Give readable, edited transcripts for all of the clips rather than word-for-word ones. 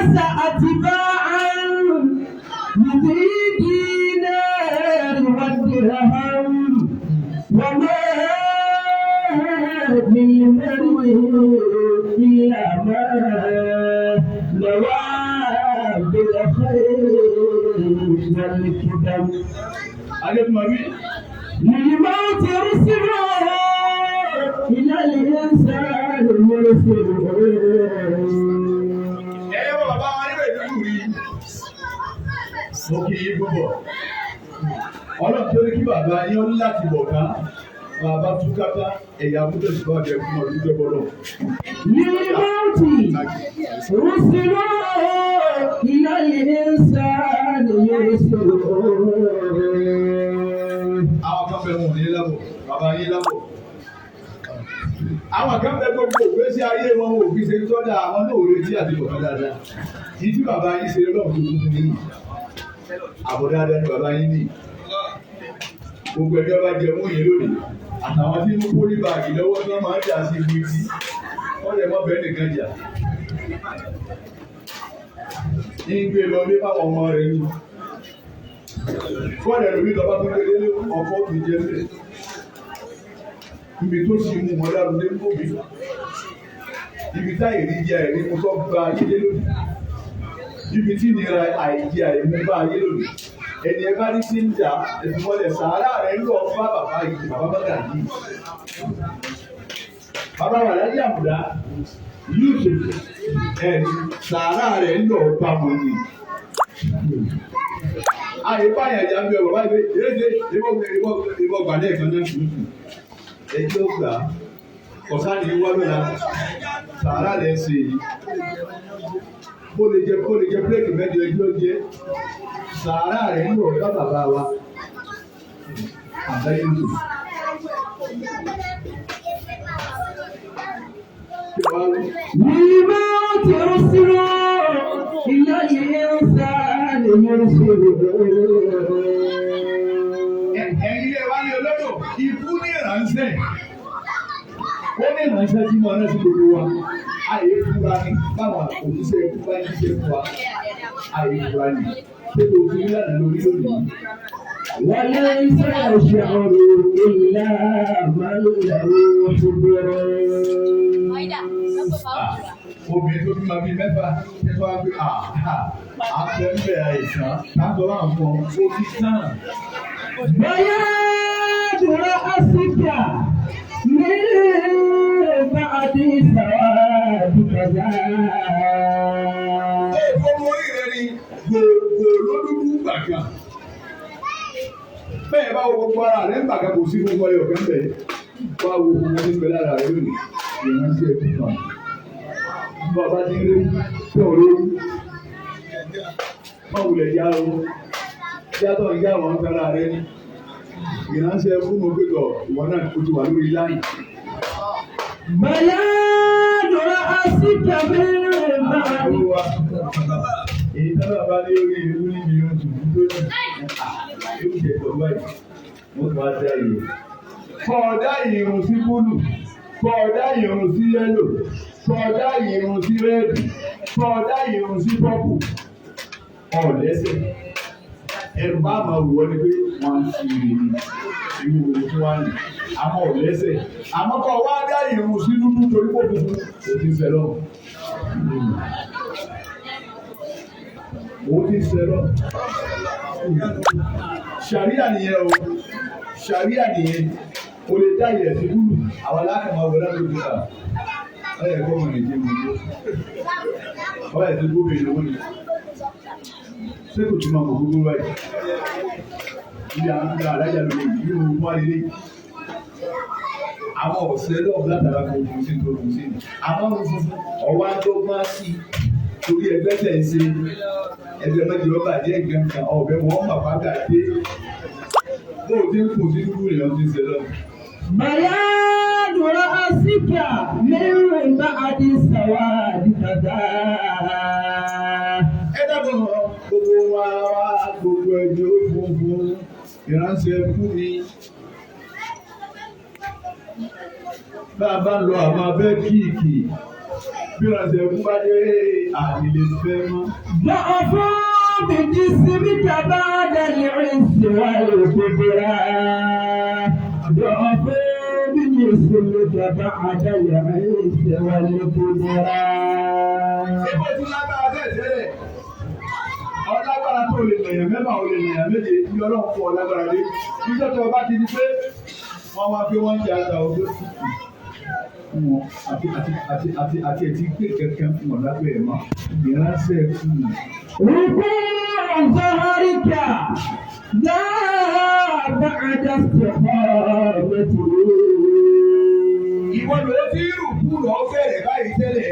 الناس أتباعا لذي دينار والدرهم وما للمرء إلا ما نوى بالخير والكدم. Adétúmọ̀bí. للموت رسل إلى الإنسان مرسل. Ẹyẹ bọ̀ bàbá wa níbẹ̀ dúdú rí. Mo kì í púpọ̀. Ọlọ́run tó ní kí bàbá yín ó ní láti bọ̀ ká. Bàbá túkáká ẹ̀yà mútẹ̀sí bá jẹ fún ọdún jẹ́ bọ́lọ̀. للموت رسل إلى الإنسان يرسل. Àwọn kan bẹ wọn ò ní lábọ̀, bàbá yín lábọ̀. Àwọn kan bẹ gbogbo ògbésí ayé wọn ò fi ṣe tọ́jà àwọn náà ò retí àti bọ̀ dáadáa. Ìdí bàbá yín ṣe lọ́run tó kún ní. Àbọ̀ dáadáa ni bàbá yín ní. Gbogbo ẹgbẹ́ bá jẹ mú yín lónìí. Àtàwọn tí ń kó ní báàgì lọ́wọ́ tí wọ́n máa ń jà sí ibi tí wọ́n lè mọ́ bẹ́ẹ̀ nìkan jà. Ń gbé lọ ní báwọn ọmọ rẹ̀ ní. Fọ́ọ̀dẹ̀ lórí ìjọba tó gbé délé ọkọ̀ tó jẹ́ bẹ́ẹ̀. Ibi tó sì mú wọn lárugẹ dé kóbi. Ibi táyì rí jẹ àìrí mo tọ́ gba ayé dé lónìí. Ibi tí ìnira àìjẹ àìmú bá ayé lónìí. Ẹni ẹ bá ní sí ń jà ẹ̀fúnmọ́lẹ̀ sàárà rẹ̀ ń lọ bá bàbá yìí bàbá bàgà yìí. Bàbá wà láyé àbùdá Yusuf ẹ̀ sàárà rẹ̀ ń lọ bá wọn ni. Àyè báyà ìjà ń bẹ bàbá yìí pé yéé ìbọn gbà lẹ́ẹ̀kan náà ẹjọ́ gbà ọ̀sán ni wá lọ́la sàárà lẹ̀ ń ṣe yìí. Bó lè jẹ bírèkì mẹ́jọ ẹjọ́ jẹ sàárà rẹ̀ ń lọ bá bàbá wa àbáyé lò. للموت رسل إلى الإنسان يرسل. Ẹ̀yin ilé wa ní olódò ikú ní ìránṣẹ́. Ó ní ìránṣẹ́ tí mo rán sí gbogbo wa. Àyè fúra ni báwọn òṣìṣẹ́ ikú bá ń ṣiṣẹ́ fún wa. Àyè fúra ni. Ṣé kò fi nílànà lórí lónìí? وليس يشعر إلا من له حبر. Obìnrin tó bímọ bíi mẹ́fà ṣe tó wá pé àfẹ́ ń bẹ̀ àìsàn táǹtọ́ wà fún ọ ó ti tàn. بياض رأسك من بعد سواد كذا. Ó fọwọ́ orí rẹ ni gbogbo ló dúdú gbàgbà. Bẹ́ẹ̀ bá wo gbogbo ara rẹ̀ ń gbàgbà kò sí fún ọyọ̀ kan bẹ̀. Wá wo gbogbo ní pẹ̀lú ara rẹ lónìí. Ìrántí ẹ̀kú kan. Bá a bá ti rí tí ò rí. Má wulẹ̀ yá o. Yàtọ̀ ìyá àwọn kára rẹ ni. Ìránṣẹ́ fún mi pé tọ̀ ìwọ náà kò ti wà lórí láyìn. بياض رأسك من بعد. Èyí tábà bá ní orí ìlú níbi oṣù tó ní yóò jẹ pẹ̀lú báyìí. Wọ́n tún wá dá ìrù. Kọ̀ọ̀dá ìrùn sí búlù, kọ̀ọ̀dá ìrùn sí yẹ́lò, kọ̀ọ̀dá ìrùn sí rẹ́ẹ̀dì, kọ̀ọ̀dá ìrùn sí pọ́pù. Ọ̀lẹ́sẹ̀. Ẹnu bá máa wù ọ́ ni pé wọ́n ń fi ìrìn ní irú orin tí wọ́n á nì. Àmọ́ ọ̀lẹ́sẹ̀. Àmọ́ kọ̀ wá dá ìrùn sí dúdú torí kò funfun. Kò ti ń sẹ́lọ̀. Ó ti ń sẹ́lọ̀. Ṣàríà nìyẹn o. Ṣàríà nìyẹn. O lè dá ilẹ̀ sí búlù. Àwọn alákàmọ́ wọlé lójú ta. Ọ̀yẹ̀ kọ́ mọ̀ nìjẹ́ mi. Ọ̀yẹ̀ tó gómìnà lówó ni. Ṣé kò tún máa mọ̀ gbogbo báyìí? Ilé àwọn ọmọ alájà lórí ìlú wọn wá lélẹ̀. Àwọn ọ̀sẹ̀ lọ́wọ́ látara kò kù sí tó kù sí. Àmọ́ mo funfun ọ̀wá tó gbọ́n sí torí ẹgbẹ́ tẹ̀ ń ṣe ẹgbẹ́ mẹ́jọ ọba jẹ́ nǹkan ọ̀bẹ wọn mà bá gà dé. Bó o ti ń kù sí dúdú rẹ̀ ó ti ń ṣe lọ. بياض رأسك من بعد سواد كذا. Ẹ dábọ̀ gbogbo wa wá gbogbo ẹgbẹ́ ó funfun ìránṣẹ́ fún mi. Bá a bá lọ àwọn abẹ́ kíìkì Bí ìránṣẹ́ ẹkún bá dé àlè fẹ́ mọ́. ضعف بجسمك بعد العز والكبرى ضعف بجسمك بعد العز والكبرى Ṣé bó ti lágbára bẹ́ẹ̀ tẹ́lẹ̀? Ọlágbára tó lè lèèyàn mẹ́fà ò lè lèèyàn méje ní ọlọ́run fún ọlágbára dé. Níjọ́ tó o bá ti di pé wọ́n wá pé wọ́n ń jẹ àgbà ọdún fún wọn àti àti àti àti àti ẹ̀tí gbé kẹ̀kẹ́ fún wọn lábẹ́ ẹ̀ mọ́. Ìránṣẹ́ kù. ركوع ظهرك لا بعد استقامته Ìwọ ló ti rù kú lọ bẹ̀rẹ̀ báyìí tẹ́lẹ̀.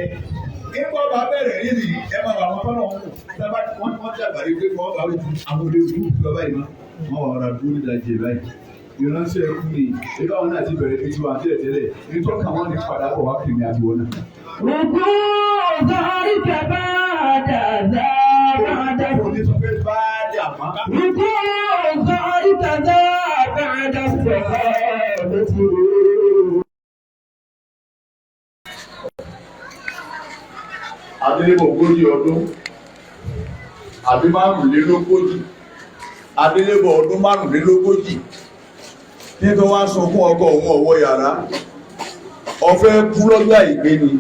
Nígbà bá bẹ̀rẹ̀ rírì ẹ máa bá wọn fọ́nà wọn. Sábà wọ́n wọ́n dàgbà rí pé wọ́n bá wí àwọn olè kú lọ báyìí mọ́. Wọ́n wà ọ̀rọ̀ dúró nídàjẹ́ báyìí. Ìránṣẹ́ kú ni ìbá wọn náà ti bẹ̀rẹ̀ bí tiwa tẹ́lẹ̀ tẹ́lẹ̀. Nítorí àwọn ní padà bọ̀ wá kìnìún àti wọn náà. ركوع ظهرك بعد ذا بعد Kò ní sọ pé bá dà má. ركوع ظهرك ذا بعد استقامته Adélébọ̀ ogójì ọdún àbí márùnlélógójì Adélébọ̀ ọdún márùnlélógójì nítorí wọ́n á sunkún ọkọ òun ọ̀wọ́ yàrá ọ̀fẹ́ kú lọ́jọ́ àìgbé ni.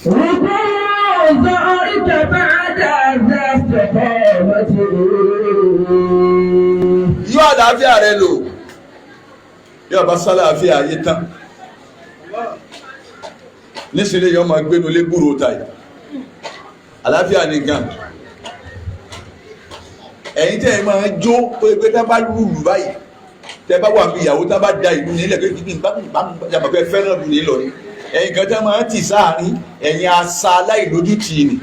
ركوع ظهرك بعد ذا استقامته Yóò àlàáfíà rẹ lò yóò bá sálàáfíà ayé tán nísìnyí yóò máa gbénu lé gbúrò tàyè àlàáfíà ni gan ẹ̀yin tẹ́ ẹ máa jó pé pé tá bá lùlù báyìí tẹ́ bá wà bí ìyàwó tá bá da ìlú nílẹ̀ pé kí n bá bá yàgbọ́ pé fẹ́ràn lù ní lọ ni ẹ̀yin kan tẹ́ máa tì sáàrin ẹ̀yin asa aláìlójútì ni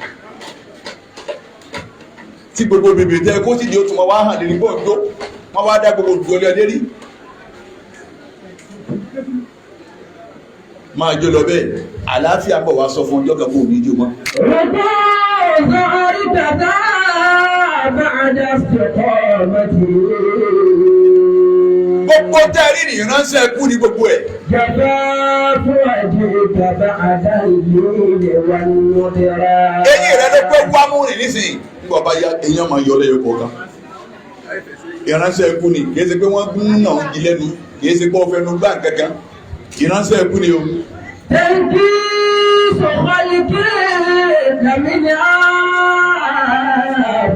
tí gbogbo bèbè tẹ́ kó sì di ó tún wọn wá hàn lórí gbọ́njó wọn wá dá gbogbo olùdó lé lérí máa jó lọ bẹ́ẹ̀ àlàáfíà bọ̀ wá sọ fún ọjọ́ kan fún òní jó mọ́. ركوع ظهرك ذا بعد استقامته Gbogbo tẹ́rì ní ìránṣẹ́ kú ní gbogbo ẹ̀. جفاف وجهك بعد الليل والمدرى Eyín rẹ ló pé wámú rìn nísìnyí. Nígbà bá yá eyín ọmọ yọ lẹ́yọ kọ̀ọ̀kan. Ìránṣẹ́ kú ni kìí ṣe pé wọ́n gún náà ń di lẹ́nu kìí ṣe pé wọ́n fẹnu gbá kankan. Ìránṣẹ́ kú ni o. تنكيس خلقك منها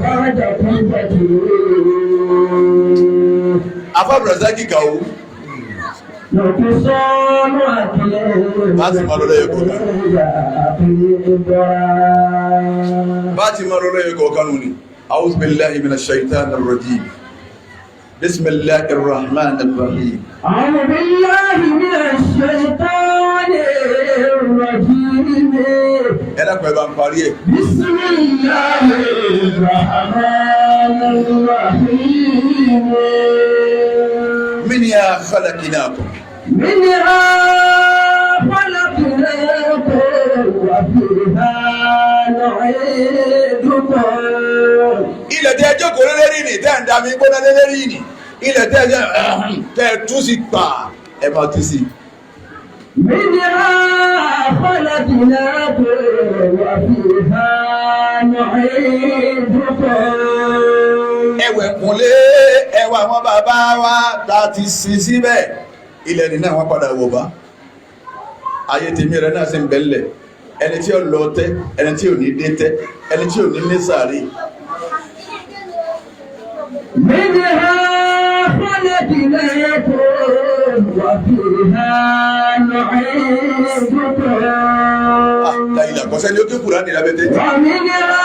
بعد قوته Afá Bùrọ̀sákì kà ó. نقصان أكله Láti máa lọ lẹ́yọ kọ̀ọ̀kan. Bá ti máa lọ lẹ́yọ kọ̀ọ̀kan nù ni. A'udhu billahi minash shaitanir rajim. Bismillahir rahmanir rahim. أعوذ بالله من الشيطان الرجيم Ẹ dákun ẹ bá ń parí ẹ̀. بسم الله الرحمن الرحيم Minha khalaqnakum. منها خلقناكم وفيها نعيدكم Ilẹ̀ tẹ́ ẹ jókòó lélẹ́rìí ni tẹ́ ẹ̀ ń da mi gbóná lélẹ́rìí ni ilẹ̀ tẹ́ ẹ jẹ́ tẹ́ ẹ tú sí pa ẹ máa tú sí. منها خلقناكم وفيها نعيدكم Ẹwẹ̀ kúnlé ẹwà àwọn bàbá wa tá a ti sin síbẹ̀ ilẹ̀ nínú àwọn padà wọ̀ bá. Ayé tèmi rẹ̀ náà sì ń bẹ́lẹ̀ ẹni tí ó lọ tẹ́ ẹni tí ò ní dé tẹ́ ẹni tí ò ní ní sàárè. منها خلقناكم وفيها نعيدكم Láyìlá kọ́sẹ́ ni ó ké Kùránì lábẹ́ tẹ́tí. ومنها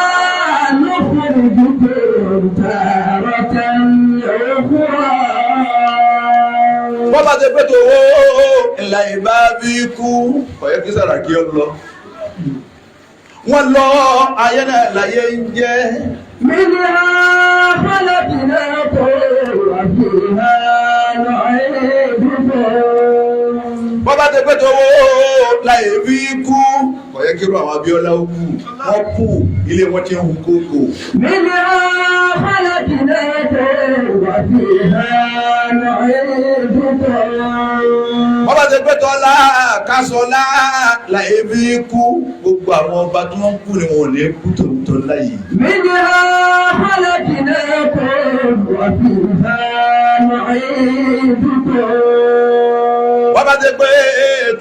نخرجكم تارة أخرى Bọ́lá ti pé tó owó ńlá ìbá bí kú ọ̀yẹ́ kí Sàràkí ọ lọ. Wọ́n lọ ayé náà láyé ń jẹ́. منها خلقناكم وفيها نعيدكم Bọ́lá ti pé tó owó láyé bí kú ọ̀yẹ́ kí irú àwọn Abíọ́lá ó kú. Wọ́n kú ilé wọn ti ń hu kókò. منها خلقناكم وفيها نعيدكم Bọ́lá ṣe pé tọ́lá kásọlá láì fi kú gbogbo àwọn ọba tí wọ́n ń kú ni wọn ò ní kú tòótọ́ láyé. منها خلقناكم وفيها نعيدكم Wọ́n bá ṣe pé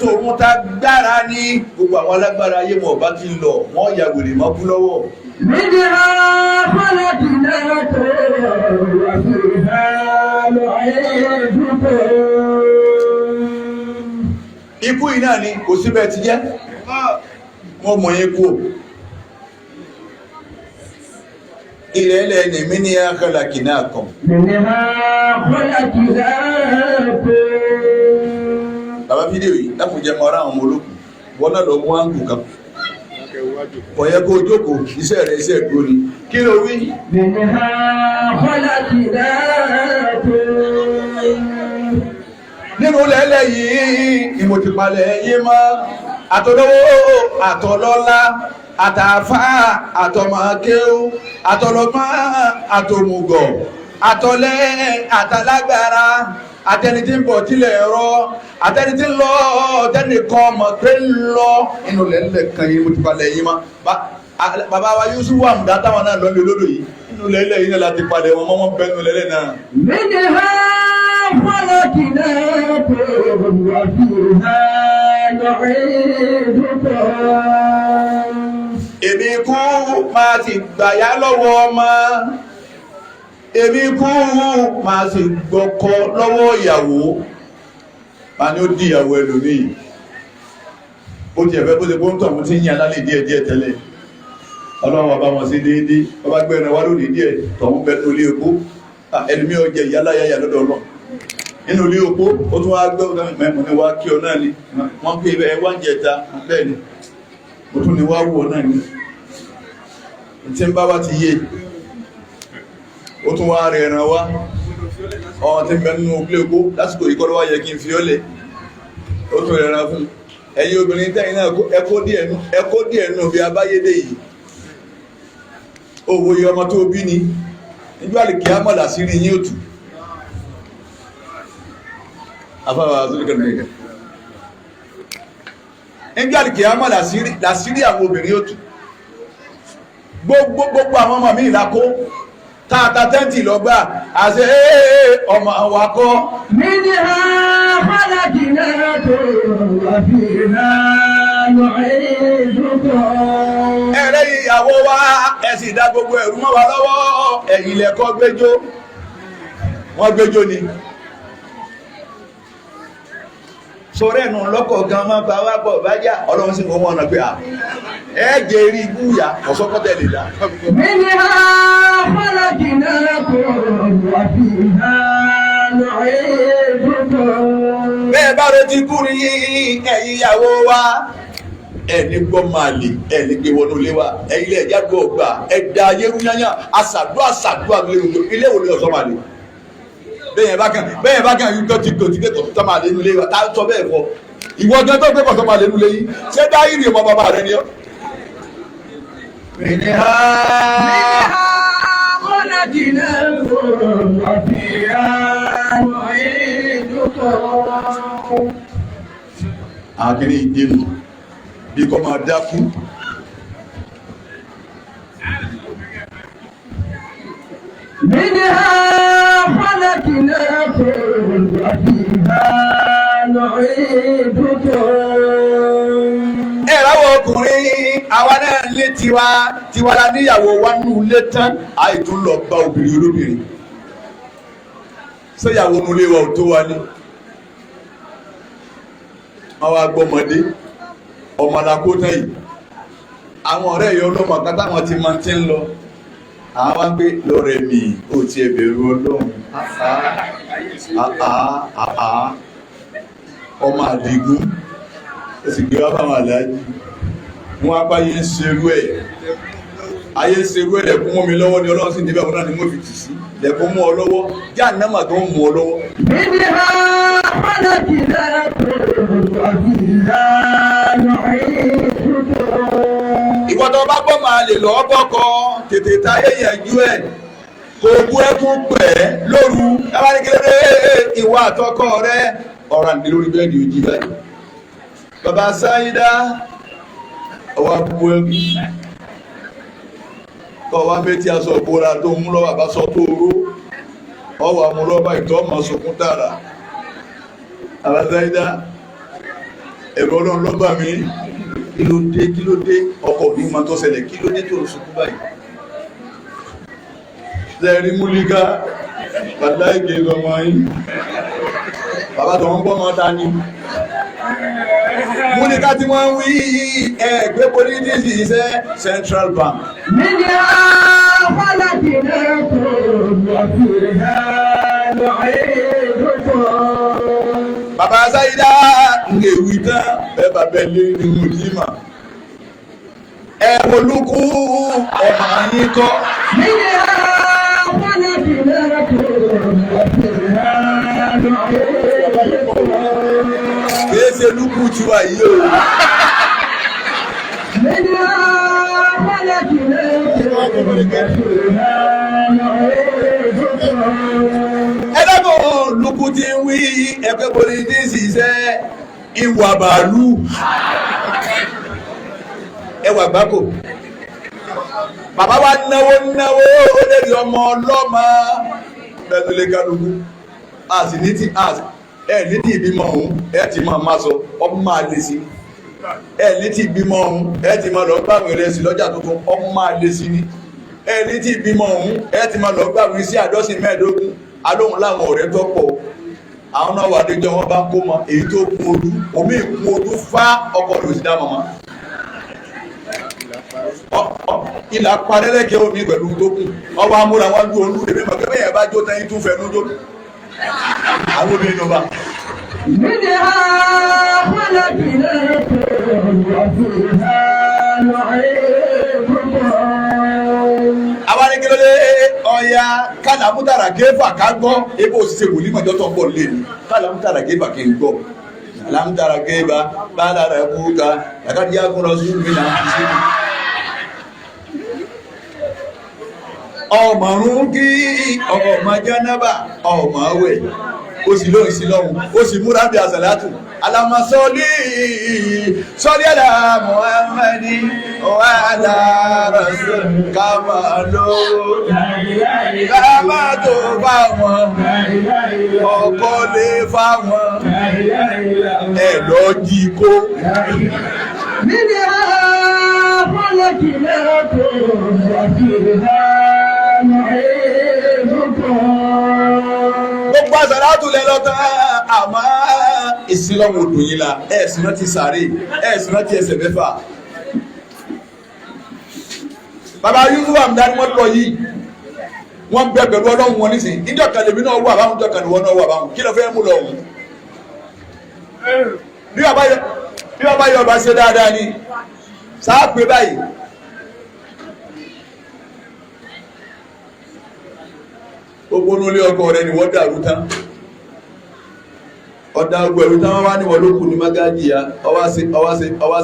tòun ta gbára ní gbogbo àwọn alágbára ayé wọn ọba ti lọ wọ́n ya wèrè mọ́ kú lọ́wọ́. منها خلقناكم وفيها نعيدكم. Ikú yìí náà ni kò síbẹ̀ ti jẹ́ wọ́n mọ̀ yín kú o. Ilẹ̀ ilẹ̀ ni mí ní akálàkì náà kàn. منها خلقناكم. Bàbá fídíò yìí láfùjẹ́ mọ́ ara àwọn ọmọ olókùn wọn náà lọ mú áńgù kan. Kò yẹ kó o jókòó iṣẹ́ rẹ̀ iṣẹ́ ìdúró ni. Kí ló wí? منها خلقناكم. Nínú lẹ́lẹ̀ yìí ìmọ̀tìpalẹ̀ yìí mọ́ àtọlọ́wọ́ àtọlọ́lá àtàfà àtọmọkéwú àtọlọ́gbọ́n àtòmùgọ̀ àtọlẹ́ àtàlágbára àtẹni tí ń bọ̀ tilẹ̀ rọ àtẹni tí ń lọ tẹnìkan mọ̀ pé ń lọ inú lẹ́lẹ̀ kan yìí ìmọ̀tìpalẹ̀ yìí mọ́. Bàbá wa Yusuf Àmùdá táwọn náà lọ́ọ́ lé lódò yìí inú lẹ́lẹ̀ yìí náà láti palẹ̀ wọn mọ́ wọn bẹ́ẹ̀ nú lẹ́lẹ̀ náà. منها خلقناكم وفيها نعيدكم. Èmi kú máa sì gbàyà lọ́wọ́ ọmọ, èmi kú máa sì gbọ́kọ lọ́wọ́ ìyàwó, máa ní ó di ìyàwó ẹlòmíì. Ó ti ẹ̀fẹ́ bó ṣe bó ń tọ̀ mú ti ń yan lálẹ́ díẹ̀ díẹ̀ tẹ́lẹ̀. Ọlọ́run bàbá wọn sí déédéé, bàbá gbẹ̀rẹ̀ wá lónìí díẹ̀ tọ̀hún bẹ ní ilé epo. Ẹlòmíì ó jẹ ìyá láyà lọ́dọ̀ Ọlọ́run nínú ilé epo. Ó tún wá gbẹ́ mẹ́mọ́ ní wá kí ọ náà ni wọ́n pè é wá ń jẹta bẹ́ẹ̀ ni mo tún ní wá wù ọ náà ni tí ń bá wá ti yé. Ó tún wá rẹ̀ ẹran wá ọ̀hún tí ń bẹ nínú ilé epo lásìkò yìí kọ́ ló wá yẹ kí n fi ọ́ lẹ̀. Ó tún rẹ̀ ẹran fún un. Ẹ̀yin obìnrin tẹ́yìn náà ẹ̀kọ́ díẹ̀ nù bí abáyédè yìí. Òwò iye ọmọ tó bí ni nígbà lè kí á mọ̀ làṣírí yín òtù afáwà azúlùkẹ́ nígbà lè kí á mọ̀ làṣírí àwọn obìnrin òtù. Gbogbo gbogbo àwọn ọmọ mi ìlàkó tààtà tẹ́ǹtì lọ́gbà àṣẹ ọmọ àwọn akọ́. منها خلقناكم وفيها نعيدكم. Ẹ̀rẹ́ ìyàwó wa ẹ sì dá gbogbo ẹ̀rú mọ́ wa lọ́wọ́. Ẹ̀yìn lẹ́kọ́ gbẹ́jọ́ wọ́n gbẹ́jọ́ ni sọ̀rọ̀ ẹ̀nù lọ́kọ̀ gan máa bá wa bọ̀ bájá. Ọlọ́run sì wọ́n ọ̀nà pé à ẹ jẹ́ eré ibú ìyá ọ̀sọ́kọ́tẹ̀ lè dá. منها خلقناكم وفيها نعيدكم. Bẹ́ẹ̀ bá retí kú ní ẹ̀yìn ìyàwó wa ẹni gbọ́ máa lè ẹni gbé wọnú ilé wa. Ẹ̀yin ilé ẹ̀já gbọ́ gbà ẹ̀dá ayélujára àṣàdúrà àṣàdúrà léwu ilé wo ni ọ̀sọ́ máa lè. Bẹ́ẹ̀ bá kàn yín tó ti gò tí kò tó máa lé nulẹ̀ wa tá a sọ bẹ́ẹ̀ fọ ìwọ gan tó gbé kọ̀tọ́ máa lé nulẹ̀ yìí ṣé dáhìrì ọmọ bàbá rẹ ni ọ́. منها خلقناكم وفيها نعيدكم. Àkìrí ìdènà bí kò máa dákú. منها خلقناكم وفيها نعيدكم. Ẹ ráwọ̀ ọkùnrin àwa náà lé tiwa tiwa la níyàwó wa nù lé tán àìtún lọ bá obìnrin olóbìnrin. Sẹ́yàwó nulẹ̀ wa ò tó wa ní. Wọ́n wá gbọ́mọdé ọmọlàkó tán yìí àwọn ọ̀rẹ́ yìí ọlọ́mọ kan táwọn ti máa ti ń lọ àwọn wá ń gbé lọ́rẹ̀ mi ò tiẹ̀ bẹ̀rù Ọlọ́run. Àá àá ọmọ Àdìgún ó sì gbé wá fáwọn àlàájì wọn apá yé ń ṣerú ẹ̀ ayé ń ṣerú ẹ̀ lẹ̀kún mọ́ mi lọ́wọ́ ni Ọlọ́run sì níbẹ̀ wọn náà ni mo fi tì sí lẹ̀kún mọ́ ọ lọ́wọ́ jáànámà tó ń mú ọ lọ́wọ́. منها خلقناكم وفيها نعيدكم. Ìwọ tó bá gbọ́ máa lè lọ́ọ́ bọ́kọ tètè táyé yẹn jú ẹ̀ kò bú ẹkún pẹ̀ lóru abánikéré ìwà àtọkọ rẹ. Ọ̀rọ̀ àǹdí lórí bẹ́ẹ̀dì ojì báyìí. Bàbá Sáyídá ọwọ́ abúgbó ẹbí. Kọ́ wa méjì aṣọ ìbora tó mú lọ́wọ́ àbáṣọ tó ró. Ọwọ́ amúlọ́ba ìtọ́ ọmọ sunkún tààrà. Bàbá Sáyídá ẹ̀rọ ọlọ́run lọ́gbà mí. Kí ló dé kí ló dé ọkọ̀ òní máa tó ṣẹlẹ̀ kí ló dé tó ń sunkún báyìí. Sẹ́ẹ̀rí múlíká bàtà ìgbé ọmọ yín. Bàbá tó ń bọ́ ọmọ ta ni. Múlíká tí wọ́n ń wí ẹgbẹ́ pólítìsì iṣẹ́ Central Bank. منها خلقناكم وفيها نعيدكم. Bàbá Sáyídá ń lè wí tán ẹ bàbá ẹ lé ní Mùjímà. Ẹ olúkú ọmọ yín kọ́. منها خلقناكم وفيها نعيدكم. Kìí ṣe lúkú tiwa yìí o. منها خلقناكم وفيها نعيدكم. Ẹ dábọ̀ lúkú ti ń wí ẹgbẹ́ pólítìsì iṣẹ́ ìwà bàálù. Ẹwà gbáko. Bàbá wa náwó náwó ó lè rí ọmọ ọlọ́mọ bẹ́ẹ̀ tó lé kálukú. A sì ní tí a ẹ ní tí ìbímọ ọ̀hún ẹ ti máa má sọ ọmọ máa lè sí. Ẹ ní tí ìbímọ ọ̀hún ẹ ti máa lọ gbàwé rẹ sí lọ́jà tuntun ọmọ máa lè sí ni. Ẹ ní tí ìbímọ ọ̀hún ẹ ti máa lọ gbàwé sí àdọ́sìn 15 alóhùn láwọn ọ̀rẹ́ tó pọ̀. Àwọn náà wà déjọ́ wọn bá kó mọ èyí tó kún ojú omi ìkún ojú fá ọkọ̀ rẹ̀ òsì dá mọ̀mọ́. Ìlà parẹ́lẹ́kẹ́ omi pẹ̀lú tó kù ọwọ́ amúra wọn ju olú èmi mọ̀ pé bẹ́ẹ̀ bá jó tán yín tún fẹnu jó àwọn obìnrin ló bá. منها خلقناكم وفيها نعيدكم. Àwa ní kí ló dé ọya kálàmútàrà kéfà ká gbọ́ ebó òṣìṣẹ́ wòlíì mọ̀jọ́ tó ń bọ̀ lé ní kálàmútàrà kéfà kí n gbọ́ kálàmútàrà kéfà bá lára kúta làkàdí àkúrọ̀ sùn mí náà fi sí mi. Ọmọrún kí ọmọ jánábà ọmọ wẹ̀ ó sì lóyún sí lọ́hùn ó sì múra bí àsàlátù alamasọ́lì sọ́lì àlà Muhammadi wa àlà rasul kama ló kama tó fáwọn ọkọ lè fáwọn ẹ lọ jí kó. منها خلقناكم وفيها نعيدكم. Gbogbo àsàlátù lẹ lọ tán àmọ́ ìsìlọ́wọ́ odò yìí la ẹ̀ sì rántí sàárè ẹ̀ sì rántí ẹsẹ̀ mẹ́fà. Bàbá Yusuf Amdani wọ́n lọ yìí wọ́n bẹ pẹ̀lú ọlọ́run wọn nísìnyí ìjọ kan lèmi náà wà báwọn ìjọ kan lèwọ náà wà báwọn kí ló fẹ́ mú lọ òun. Bí bàbá yọ ọba ṣe dáadáa ni sáà pé báyìí. Gbogbo nulẹ̀ ọkọ rẹ ni wọ́n dàrú tán ọ̀dà ọgbọ̀ ẹ̀rú tán wọ́n wá ní wọ́n ló kù ní mágájì ya ọwá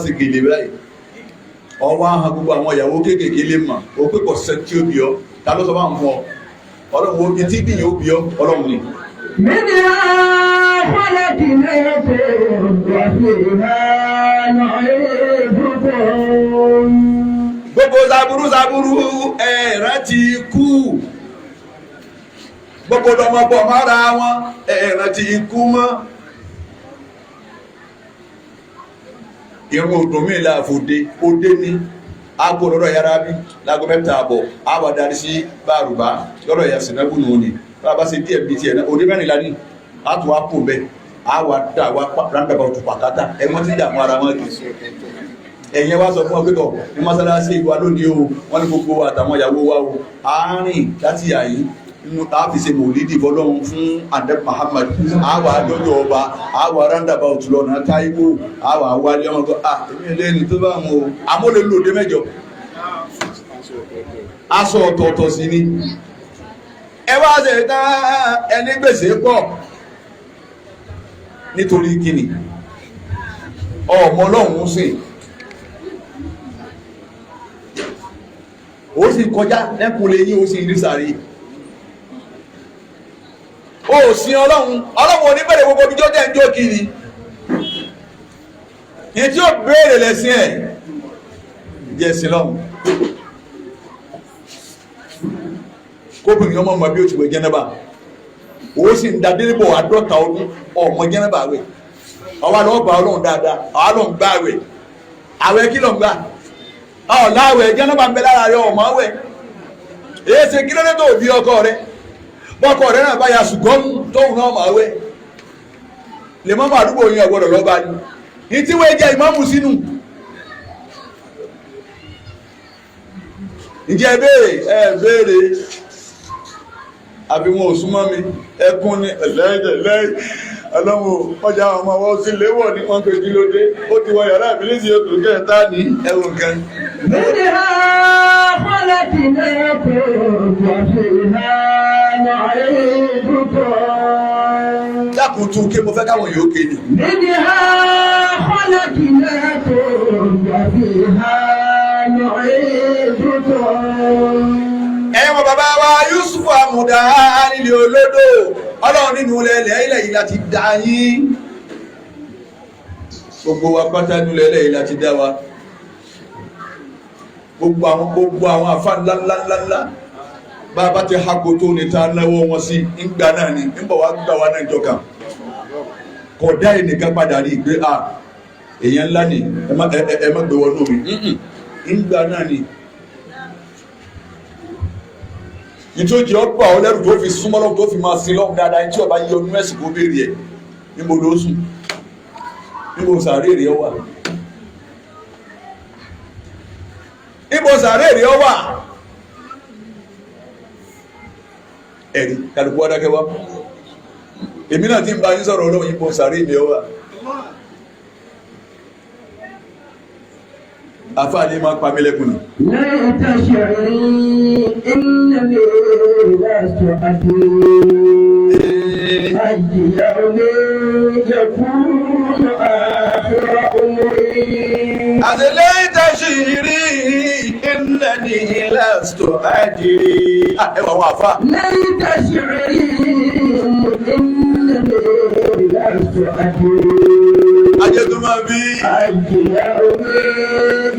sí gèlè báyìí ọwá hàn gbogbo àwọn ìyàwó kéékèèké lè mọ̀ ó pé kò sẹ́ tí ó bí ọ ta ló sọ bá ń fún ọ ọlọ́run wo etí gbìyànjú ó bí ọ ọlọ́run ni. منها خلقناكم وفيها نعيدكم. Gbogbo zaburu zaburu ẹ̀rán ti kú gbogbo lọmọbọ mọ́ra wọn ẹ̀rán ti kú mọ́. Irun odò mi là fòde òde ní aago lọ́dọ̀ yàrá bí láago 3:30 àwọn adarí sí bárùbá lọ́dọ̀ yà sinabu nù ní bá a bá ṣe díẹ̀ bíi tiẹ̀ náà òde mẹ́rin la ní a tún wá kó bẹ́ẹ̀ a wà dá wa roundabout pàkátà ẹ̀ wọ́n ti dààmú ara wọn kì í ẹ̀yin wá sọ fún ọ pé tọ̀ ní mọ́sálásí wa lónìí o wọ́n ní gbogbo àtàwọn ìyàwó wa o àárín láti àyín nínú àfi ṣe mòlídìí fọlọ́run fún adep Muhammad àwa àjọjọ ọba àwa roundabout lọ́nà Táíwò àwa wálé ọmọ tó ah èmi ò lẹ́ni tó bá wọn o àmọ́ lè lòdì mẹ́jọ aṣọ ọ̀tọ̀ọ̀tọ̀ sí ni ẹ wá ṣe tán ẹni gbèsè pọ̀ nítorí kíni ọmọ ọlọ́run sìn ó sì kọjá lẹ́kùnlé yín ó sì rí sàárè ó Ó sin Ọlọ́run, Ọlọ́run ò ní bẹ̀rẹ̀ gbogbo ibi tó tẹ̀ ń jó kiri. Ní tí ó béèrè lẹ́sìn ẹ̀ jẹ́ sin lọ́hùn. Kóbìnrin ọmọ ọmọ bí ó ti wẹ̀ jẹ́nẹ́bà, ó sì ń da délébọ̀ 50 ọdún ọmọ jẹ́nẹ́bà wẹ̀. Àwa lọ́ọ́ bá Ọlọ́run dáadáa, àwa lọ́ọ́ ń gbá wẹ̀. Àwẹ̀ kí ló ń gbà? Ọ̀làwẹ̀ jẹ́nẹ́bà ń bẹ lára rẹ ọmọ wẹ̀. Èyí ṣe kí ló dé tó bí ọkọ rẹ? Bọ́kọ rẹ náà bá ya ṣùgbọ́n tóun náà máa wẹ̀. Lè mọ́mọ́ àdúgbò yẹn ọ̀gbọ́dọ̀ lọ́ba ni. Ní tí wọ́n jẹ́ ìmáàmù sínú. Ǹjẹ́ ẹ béèrè? Ẹ béèrè. Àbí wọn ò súnmọ́ mi? Ẹkún ni ẹlẹ́yìn Ọlọ́run ọjà àwọn ọmọ wọn sí léwọ̀ ní wọn pé kí ló dé? Ó ti wọ yàrá ìbílísì oṣù kẹta ní ẹ̀wọ̀n kan. منها خلقناكم وفيها نعيدكم. Dákun tún ké, mo fẹ́ káwọn yòó ké ni. منها خلقناكم وفيها نعيدكم. Ẹ̀yin bàbá wa Yusuf Amuda nílé olódò, Ọlọ́run nínú ilẹ̀ ilẹ̀ yìí láti dá yín. Gbogbo wa pátá nínú ilẹ̀ yìí láti dá wa. Gbogbo àwọn àfa ńláńláńlá bàbá ti hakoto ní ta náwó wọn sí ńgbà náà ni ńbọ̀ wá gbà wá náà jọ kan. Kò dá ẹnìkan padà rí i pé a èèyàn ńlá ni ẹ má ẹ má gbé wọnú mi ńgbà náà ni. Nítorí ọgbà ọlẹ́rù tó fi súnmọ́ lọ́wọ́ tó fi máa sin lọ́wọ́ dáadáa, ní tí ọba yí ọdún ẹ̀sìn kó béèrè ẹ̀ níbo ló sùn, níbo sàárè rẹ̀ wà, níbo sàárè rẹ̀ wà. Ẹ̀rí kálukú wá dákẹ́ wá. Èmi náà ti ń bá yín sọ̀rọ̀ Ọlọ́run, yín bo sàárè mi wà. Àfáà ni máa pa mí lẹ́kùn ni. ليت شعري إنني لست أدري أي يوم يكون آخر أمري. Àtẹlẹ́yìntà ṣìírí ìnáni lásìtò àdìrí. Ẹ wà wọn àfa. ليت شعري إنني لست أدري Ajé tó máa bí. أي يوم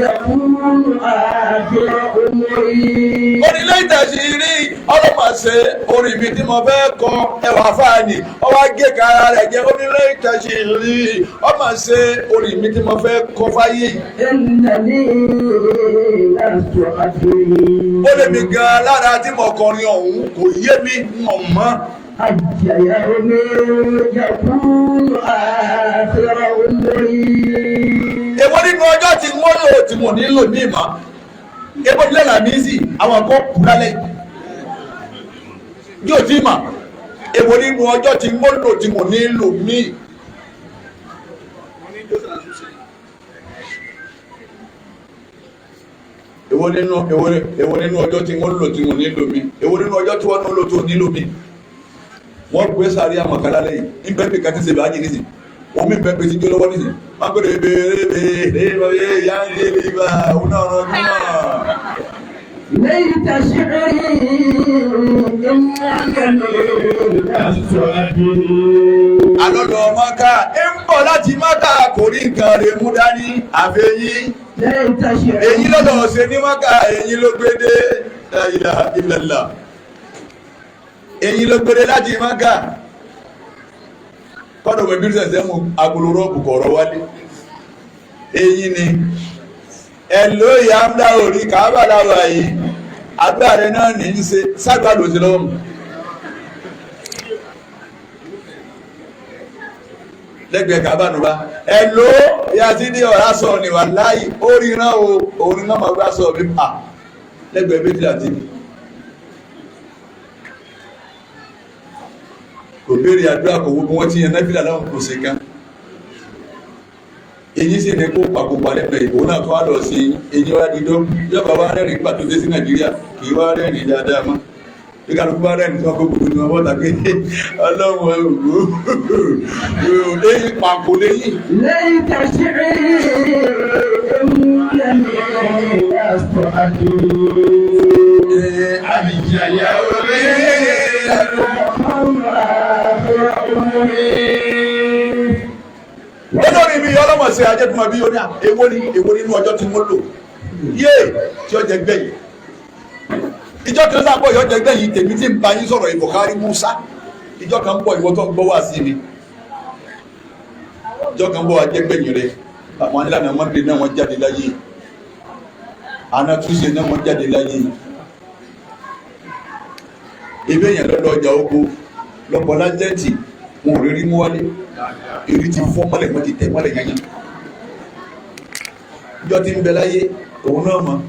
يكون آخر أمري. Onílẹ̀yìntà ṣìírí ọlọ́mà ṣe orin mi tí mo fẹ́ kọ ẹwà fáàní. Ọwọ́ agé kara rẹ̀ jẹ́ onílẹ̀yìntà ṣìírí ọmọ ṣe orin mi tí mo fẹ́ kọ fáyé. إنني لست أدري Ó lè mi gan lára tí mo kọrin ọ̀hún kò yé mi mọ̀ mọ́. أي يوم يكون آخر أمري. Èwo nínú ọjọ́ tí wọ́n lò tí mo nílò ní ìmọ̀? Èwo nílẹ̀ làmísì àwọn kan kú lálẹ́ yóò tí mà. Èwo nínú ọjọ́ tí wọ́n lò tí mo nílò mí? Èwo nínú ọjọ́ tí wọ́n lò tí mo nílò mí? Èwo nínú ọjọ́ tí wọ́n lò tó nílò mí? Wọ́n gbé sáré àmọ̀ká lálẹ́ yìí nígbà bí kàtí ṣe bàájì nísìn, omi bẹ́ẹ̀ bí ti jó lọ́wọ́ nísìn. Wọ́n gbé bèrè bèrè yá ń lé ibà òun náà rán ọdún náà. ليت شعري إنني لست أدري. Alọ́lọ́ Mọ́kà ń bọ̀ láti Mọ́kà kò rí nǹkan rẹ̀ mú dání àfẹ́yìn. ليت شعري Èyí lọ́dọ̀ ṣe ní Mọ́kà, èyí ló gbé dé. La ilaha illallah. Èyí ló gbé dé láti Mọ́kà. Kọ́dọ̀ mi bí sẹ̀sẹ̀ mú agolo rọ́ọ̀bù kọ̀ọ̀rọ̀ wálé. Èyí ni ẹ ló yà ń dá orí kàábà láwa yìí. Àdúrà rẹ náà ní í ṣe sábà ló ti lọ́wọ́ mu. Lẹ́gbẹ̀ẹ́ kàábà nù bá. Ẹ ló yà sí ní ọ̀rá sọ ni wà láàyè ó ríran o, òun náà máa gbá sọ mi pa lẹ́gbẹ̀ẹ́ méjìlá ti mi. Kò béèrè àdúrà, kò wo bí wọ́n ti yan náfìlà láwọn kò ṣe kan. Èyí sì ní kó pàkópa lẹ́gbẹ̀ẹ́ ìbò náà tó wá lọ sí eyín wá dídó yọba wá rẹ́rìn nígbà tó dé sí Nàìjíríà kì í wá rẹ́rìn dáadáa mọ́. Bí kálukú bá rẹ́rìn tí wọ́n kó gbogbo ní wọn bọ́ta pé Ọlọ́run ẹ̀rù eyín pàkó léyìn. ليت شعري إنني لست أدري Àyàyà orí يكون آخر Olórí mi ọlọ́mọ ṣe ajẹ́tùmọ̀ bí ó ní èwo ni èwo nínú ọjọ́ tí wọ́n lò yéè tí ó jẹ gbẹ̀yìn. Ìjọ kan sáà bọ̀ yọ jẹ gbẹ̀yìn tèmi tí ń bá yín sọ̀rọ̀ Bukhari Musa. Ìjọ kan bọ̀ ìwọ tó ń gbọ́ wá sí mi. Ìjọ kan bọ̀ wá jẹ gbẹ̀yìn rẹ. Àwọn anílànà Monday náà wọ́n jáde láyé. Àná Tuesday náà wọ́n jáde láyé. Ebe yẹn lọ́dọ̀ ọjà oko lọ́pọ̀ lájẹ́ǹtì wọn ò rí rí mú wálé, èrí ti fọ́ mọ́lẹ̀, wọ́n ti tẹ̀ mọ́lẹ̀ yányán. Ìjọ ti ń bẹ láyé òun náà mọ̀.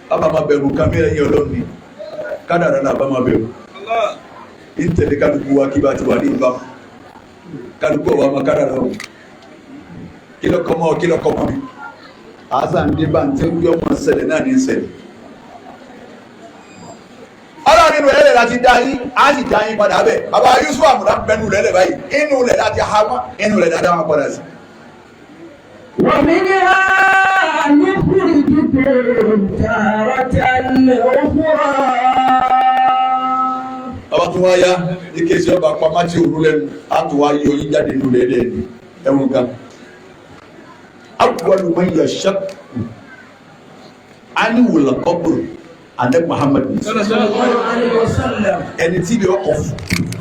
Bàbá máa bẹ̀rù kámẹ́rà yẹn ọlọ́run ni kádàrá náà bá máa bẹ̀rù. Ń tẹ̀lé kálukú wa kí bá ti wà ní ìbámu. Kálukú ọ̀wá máa kádàrá o. Kí lọ́kọ́ mọ́ ọ, kí lọ́kọ́ mọ́ mi? Àásà ń dé bá ń tẹ́ wí ọmọ ṣẹlẹ̀ náà ní ṣẹlẹ̀. Ọlọ́run nínú ẹlẹ́ láti dá yín, á sì dá yín padà bẹ̀. Bàbá Yusuf Àmùdá bẹnu lẹ́lẹ̀ báyìí, inú rẹ̀ láti ha wọ́n, inú rẹ̀ dáadáa wọn padà sí. ومنها نخرجكم تارة أخرى. Bàbá tún wá yá, ní kéésì ọba pamá tí òru lẹ́nu, á tún wá yọ yín jáde nínú rẹ̀ lẹ́nu, ẹ̀wọ̀n gan. Awwalu man yashaqqu anhu al-qabr Ànábì Muhammad صلى الله عليه وسلم. ẹni tí ilé ọkọ̀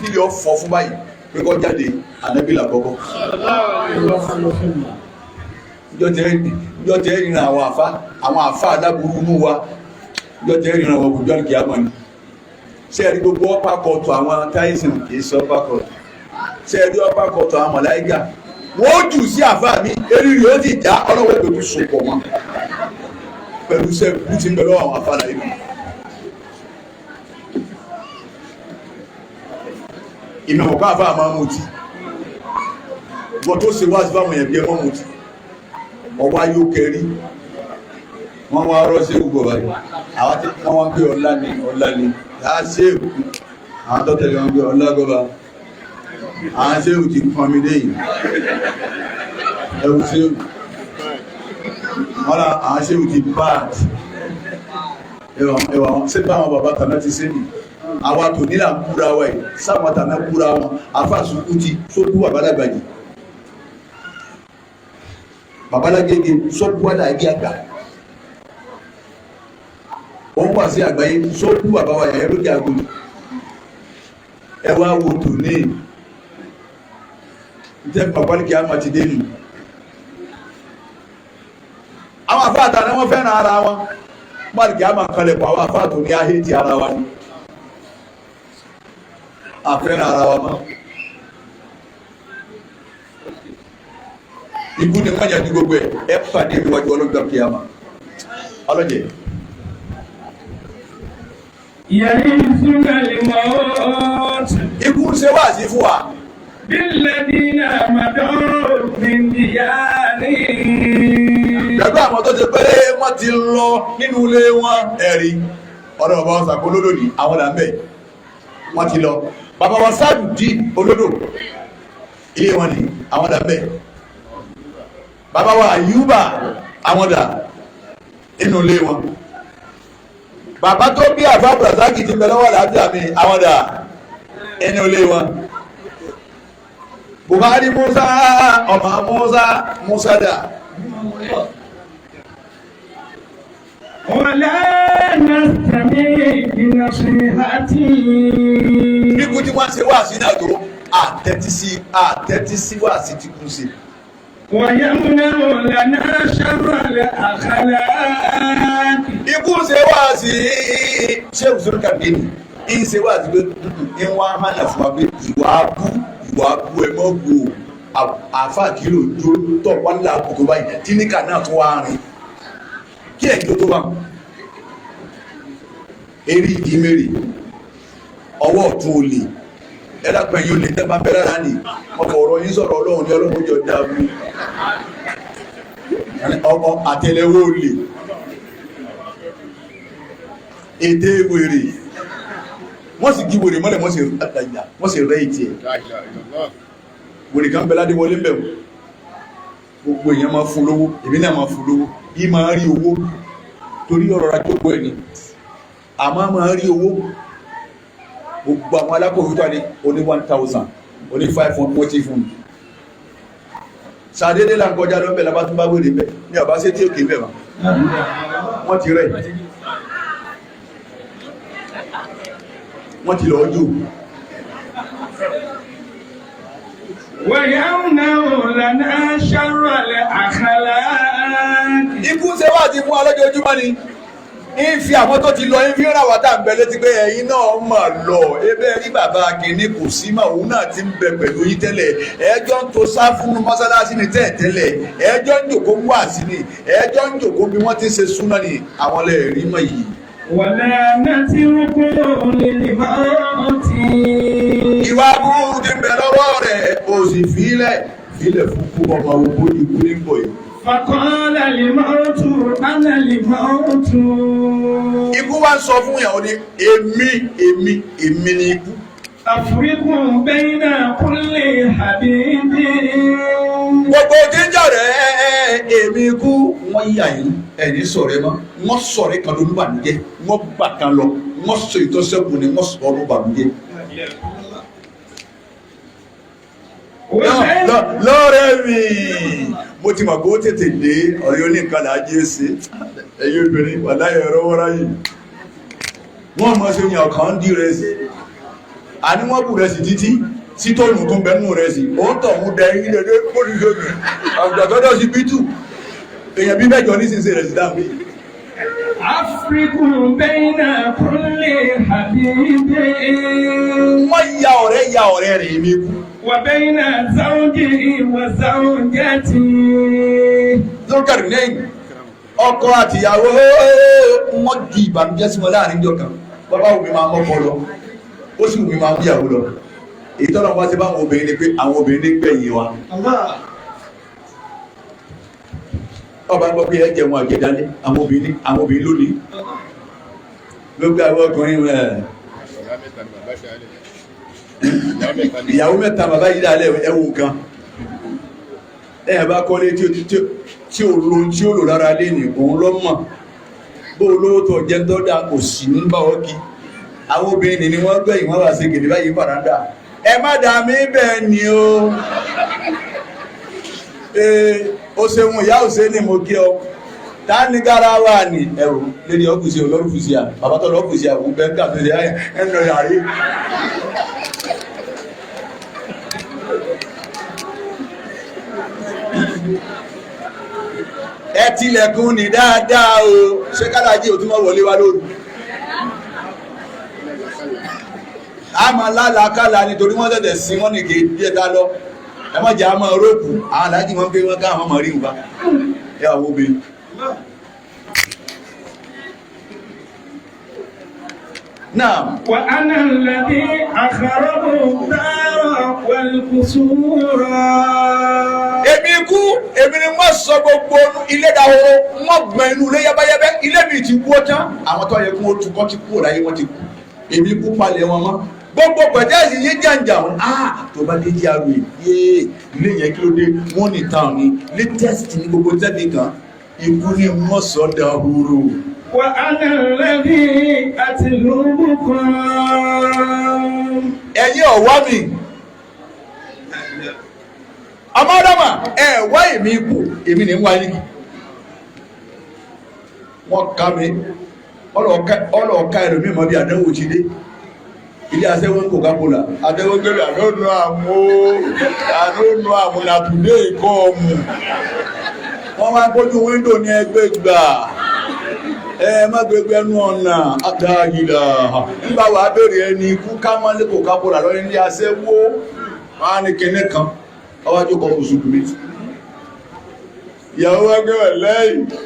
tí ilé ọfọ̀ fún báyìí pé kó jáde, Ànábì làkọ́kọ́. Ìjọ tẹ́ ìrìnà àwọn àfa aláburú mú wa, ìjọ tẹ́ ìrìnà àwọn òbújọ́ àlùkí àmọ́ ni. Ṣé ẹ rí gbogbo ọ̀pá kọ̀ọ̀tù àwọn táìsìn kì í sọ ọ̀pá kọ̀ọ̀tù. Ṣé ẹ rí ọ̀pá kọ̀ọ̀tù àwọn màláíkà? Wọ́n ó jù sí àfa mi, eré rẹ̀ ó ti já ọlọ́wọ́ ìgbòho sopọ̀ mọ́. Pẹ̀lú iṣẹ́ ikú ti ń bẹ lọ́wọ́ àwọn àfa láyé mi. Ìmọ̀ ọ̀pá àfa máa ń mutí. Wọ́n tó ṣe wá sí fáwọn èèyàn bí ẹ mọ́ mutí. Ọwọ́ ayé ó kẹrí wọ́n wá rọ́ sí ewu bọ̀bá yìí, àwọn tí wọ́n wá ń gbé ọlá ni ọlá ni á ṣe èkú, àwọn tó tẹ̀lé wọn gbé ọlá gọba, àwọn ṣé ewu ti pọn mi léyìn ẹwù ṣé ewu wọn là, àwọn ṣé ewu ti bad ẹwà ẹwà wọn ṣé báwọn bàbá tàná ti ṣe nì, àwa tò nílà ń kúra wa yìí sáwọn tàná kúra wọn àfàsùkú ti sókú àbálàgbàjì babalágége sọ́kú aláàgé àgbà wọ́n wà sí àgbáyé sọ́kú bàbá wa yàrá lókè àgbo. Ẹ wá wo tòní ntẹ pàpàlìkì àmà ti dé nù. Àwọn afáàtà ni wọ́n fẹ́ràn ara wọn, pàlìkì àmà kalẹ̀ pọ̀, àwọn afáàtò ní ahé ti ara wa ni àfẹ́ràn ara wa mọ́. Ikú ni wọ́n yàjú gbogbo ẹ̀ ẹ pàdé ìwájú ọlọ́gbà kìáma ọlọ́jẹ̀. يئسنا الموت Ikú ń ṣe wáàsí fún wa. بالذين مضوا من ديارهم. Pẹ̀lú àwọn tó ti pé wọ́n ti lọ nínú ilé wọn, ẹ̀rí ọ̀rọ̀ bàbá wọn sàkó olódò ní àwọn là ń bẹ̀ wọ́n ti lọ. Bàbá wọn sáàdù dí olódò ilé wọn ni àwọn là ń bẹ̀. Bàbá wa Àyùbá àwọn dà nínú ilé wọn. Bàbá tó bí àfa Brazaki ti bẹ lọ́wọ́ làbíà mi àwọn dà nínú ilé wọn. Buhari Musa ọmọ Musa Musa dà. ولا نستمع بنصيحتي. Ikú tí wọ́n ṣe wáàsí náà tó àtẹ́tí sí àtẹ́tí sí wáàsí tí kú sí. ويمنع لنا شر الأخلاق. Ikú ṣe wáàsí ṣé òṣèlú kàdé ni ń ṣe wáàsí pé ń wá hànà fún wa pé ìwà abú ìwà abú ẹ mọ́ wo àáfà kìlò jó tọ̀ wá nílà àbùkù báyìí tí níkà náà tún wá rìn kí ẹ̀ jó tó bá eré ìdí mẹ́rì ọwọ́ ọ̀tún olè ẹ̀dàpẹ̀ yóò lè tẹ́ bá bẹ́rẹ̀ rà ní ọkọ̀ ọ̀rọ̀ yín sọ̀rọ̀ ọlọ́run ní ọlọ́run jọ dáa mú ọkọ̀ àtẹ́lẹwọ́ olè ètè wèrè wọ́n sì kí wèrè mọ́lẹ̀, wọ́n sì rẹ́ ìtì ẹ̀. Wèrè kan bẹ́lá dé wọlé mbẹ̀ gbogbo èèyàn máa fún lówó, èmi náà máa fún lówó yìí, máa rí owó torí ọ̀rọ̀ ra jókòó ẹ̀ ni àmọ́ máa rí owó. Gbogbo àwọn alákòóso tó wà ní oní 1,000 Oní 540 fún mi. Sàdédé là ń kọjá lọ́bẹ̀ lábá tún bá wèrè bẹ̀ ní ọ̀bá sí tí òkè bẹ̀ wá. Wọ́n ti rẹ̀. Wọ́n ti lọ jù. ويمنع لنا شر الأخلاق. Ikú ṣe wá ti fún wa lójoojúmọ́ ni. Ń fi àwọn tó ti lọ ń fi ń rà wá tá à ń bẹ létí pé ẹ̀yin náà mà lọ. Ebe rí bàbá kìíní kò sí mà, òun náà ti ń bẹ pẹ̀lú yín tẹ́lẹ̀. Ẹjọ́ ń to sáfúnú mọ́sálásí ni tẹ́ẹ̀tẹ́lẹ̀. Ẹjọ́ ń jòkó ń wà sí ni. Ẹjọ́ ń jòkó bí wọ́n ti ń ṣe súná ni. Àwọn lè rí mọ̀ yìí. ولا نترك للموت. Ìwà burúkú ti ń bẹ lọ́wọ́ rẹ̀, o sì fílẹ̀ fílẹ̀ fún kú ọmọ ogun ikú ní bọ̀ yìí. فقال الموت أنا الموت. Ikú wá ń sọ fún ìyàwó ni, èmi, èmi, èmi ni ikú. أفرق بين كل حبيب. Gbogbo jíjà rẹ̀, èmi ikú, wọ́n yà yín, ẹ̀ní sọ̀rẹ́ mọ́, wọ́n sọ̀rẹ́ kan ló ń bànújẹ́, wọ́n gbà kan lọ, wọ́n sọ ìtọ́sẹ́kù ni wọ́n sọ ọ́ bànújẹ́. وبين Lọ́rẹ́ mi, mo ti mọ̀ pé ó tètè dé. Ọ̀rẹ́ oníkan là á jẹ́ ṣe. Ẹ̀yin obìnrin wà láyé ẹ̀rọ wọ́rá yìí, wọ́n mọ̀ sí yàn kàn ń dí rẹ̀ sí, àní wọ́n bù rẹ̀ sí títí sítọ́nù tó ń bẹnu rẹ̀ sí, ó ń tọ̀ ń dẹ eyín lẹ́dẹ́ pólíṣọ́nù àgbàgbọ́dọ̀ sí bítù èèyàn bí mẹ́jọ nísinsìnyí rẹ̀ sí dáhùn bí. أفرق بين كل حبيب. Wọ́n ya ọ̀rẹ́ ya ọ̀rẹ́ rẹ̀, èmi kú. وبين زوجه وزوجته. Lókàrí lẹ́yìn ọkọ àtìyàwó, wọ́n ju ìbànújẹ́ sí wọn láàrin ìjọ kan. Bàbá òbí máa mọ́kọ lọ, ó sì wù mí máa ń bíyàwó lọ. Èyí tọ́lọ́ wá sí báwọn obìnrin ni pé àwọn obìnrin ní gbẹ̀yìn wa. Ọba gbọ́ pé ẹ jẹun àjẹdálé, àwọn obìnrin lónìí gbogbo àwọn ọkùnrin rẹ̀. Ìyàwó mẹ́ta bàbá yìí dálẹ̀, ẹ̀wù nǹkan ẹ̀ bá kọ́lé tí ò lo tí ó lò lára lé ní òun lọ́ mọ̀ bó olówó tó jẹ́ tó dáa kò sì ní bá wọ́n kí. Àwọn obìnrin ni wọ́n gbẹ̀yìn, wọ́n wà sí gèdè báyìí faranda. Ẹ má dà mí bẹ́ẹ̀ ni o. Ee, o ṣeun ìyá, ò ṣe ni mo kí ọ. Ta ni garawa ni ẹrù lédi ọkùsí olórùfùsí à bàbá tó lọ́kùsí àwọn bẹ́ẹ̀ gbà tó ṣe ẹ̀ ń lọ yàrá. Ẹ tilẹ̀kùn ní dáadáa o. Ṣé kálájí ò tún mọ́ wọlé wá lóru? A máa lálàákàlà nítorí wọ́n tẹ̀tẹ̀ sí wọ́n ní kí díẹ̀ tá lọ. Ẹ má jẹ́ àmọ́ róòpù àwọn aláàjì wọn pé wọ́n káwọn mọ̀ rí nǹkan ẹ wà wọ́n obìnrin. Náà. وأنا الذي أخرب الدار والقصور. Èmi kú, èmi ni wọ́n sọ gbogbo ilé dahoro, wọ́n gbọ̀n inú ilé yẹ́bẹ́yẹ́bẹ́. Ilé mi ti wó tán, àwọn tó yẹ kí wọ́n tu kọ́ ti kú láyé, wọ́n ti kú. Èmi kú palẹ̀ wọn mọ́ gbogbo pẹ̀tẹ́sì yé jàǹjà wọn. Ah, tó bá dé GRA yéé, ilé yẹn, kí ló dé? Wọ́n ní town ni latest ní gbogbo tẹ́lẹ̀ kan. Ikú ni wọ́n sọ dahoro. وأنا الذي أتلوكم. Ẹ̀yin ọ̀wá mi, ọmọdọ́mà, ẹ̀ wá èmi kú, èmi ní ń wá yín. Wọ́n ká mi ọlọ́ọ̀ká ẹlòmíì mọ́ bí àdánwò ti dé. Ilé aṣẹ́wó ń Coca-Cola, aṣẹ́wó gbé àdónú àmú àdónú àmú làtúndé ìkọ́ ọmù. Wọ́n wá gbójú wíńdò ní ẹgbẹ́ gbà, ẹ má gbégbé ẹnu ọ̀nà àtàgìlà. Nígbà wàá béèrè ẹni ikú ká mọ́lé Coca-Cola lọ́yìn ilé aṣẹ́wó, wọ́n á ní kinní kan ọwájú kọ mùsùlùmí. Ìyàwó wa gbé wẹ̀ lẹ́yìn.